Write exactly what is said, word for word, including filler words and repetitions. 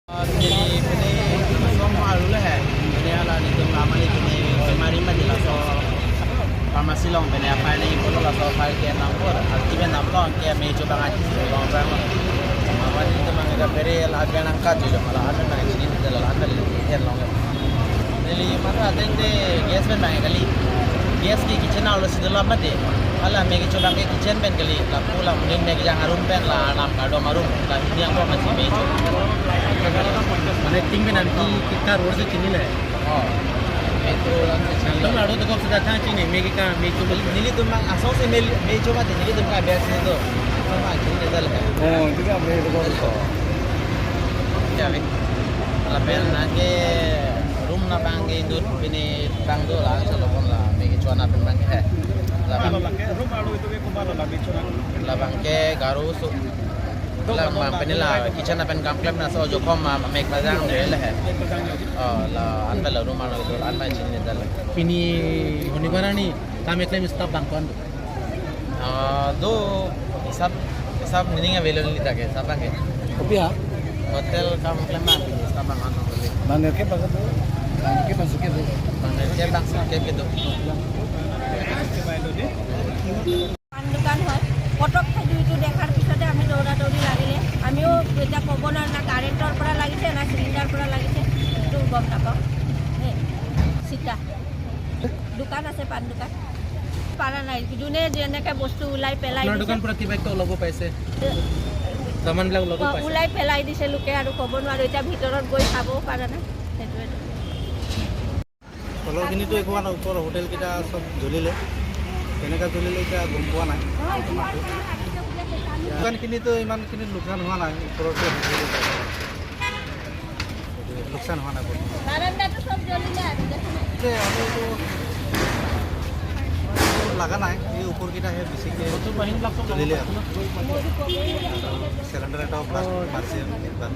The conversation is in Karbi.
Pini, pini, som aru le he. Pini hala nelitum lama nelitum pemari mati laso pharmacy along pini apa ni photo laso file ke number, akiben number ke me coba ngaji long bang. Mama nelitum mangga pere la abian angkat jo, mala abian nang sini de la abian le hen long. Neli mata ateng de gas pen bang kali. Gas ke kitchen along si dola mati. Hala me kecho bang ke kitchen pen kali. Lapu la munin me kejang arum pen la nam kardom arum. La hini angko masi me cho. Mane ting pen anki kita road si chinile. Oh. Itu lang si chinile. Lalu lalu tu kok sudah tang chini me ke ka me cho. Nelitum bang asong si me, me cho mati, nelitum ka biar sini tu. Asong bang chinile dal. Oh, itu kan me itu kok. Ya, me. Lapen anke room na bang ke indut pini bang do la, chalo pon la, me kecho-an pen bang ke. La bang, room alu itu ke kumar la bicho na. La bang ke garu su. La bang pini la kitchen pen kam klem na so jo kom ma me pajang de le he. Oh, la an la room alu itu la an bang chinine dal. Pini honi barani kam klem staff bang kon. Ah, do hisab, hisab meaning available ta ke, hisab ke. Kopi ha? Hotel kam klem bang, hisab bang ano beli. Bang nerkep bang tu? Bang nerkep bang sukep tu? Bang nerkep bang sukep gitu. পান দোকান হয়। পটককৈ জুইটো দেখাৰ পিছতে আমি দৌৰা দৌৰি লাগিলে। আমিও এতিয়া ক'ব নোৱাৰোঁ, না কাৰেণ্টৰ পৰা লাগিছে, না চিলিণ্ডাৰ পৰা লাগিছে, সেইটো গম নাপাওঁ। সেই চিতা দোকান আছে, পান দোকান। পাৰা নাই, যোনে যেনেকে বস্তু ওলাই পেলাই আপোনাৰ দিছে। দোকান পৰা কিবা একটা ওলাব পাইছে? চামানবিলাক ওলাব অ, পাইছে? ওলাই পেলাই দিছে লোকে, আৰু ক'ব নোৱাৰো। এতিয়া ভিতৰত গৈ চাবও পাৰা নাই, সেইটোৱে। তলৰখিনিতো একো হোৱা নাই, ওপৰৰ হোটেলকেইটা চব জ্বলিলে। কেনেকা জ্বলিলে এতিয়া গম পোৱা নাই। দোকানখিনিতো ইমানখিনি লোকচান হোৱা নাই, ওপৰতে জ্বলিলে। লোকচান হোৱা নাই বৰ্তমান। বাৰাণ্ডাটো চব জ্বলিলে আৰু, দেখোন। যে আমি এইটো লাগা নাই, এই ওপৰকেইটাহে বেছিকে জ্বলিলে আৰু। চিলিণ্ডাৰ এটাও ব্লাষ্ট মাৰিছে একবাৰ।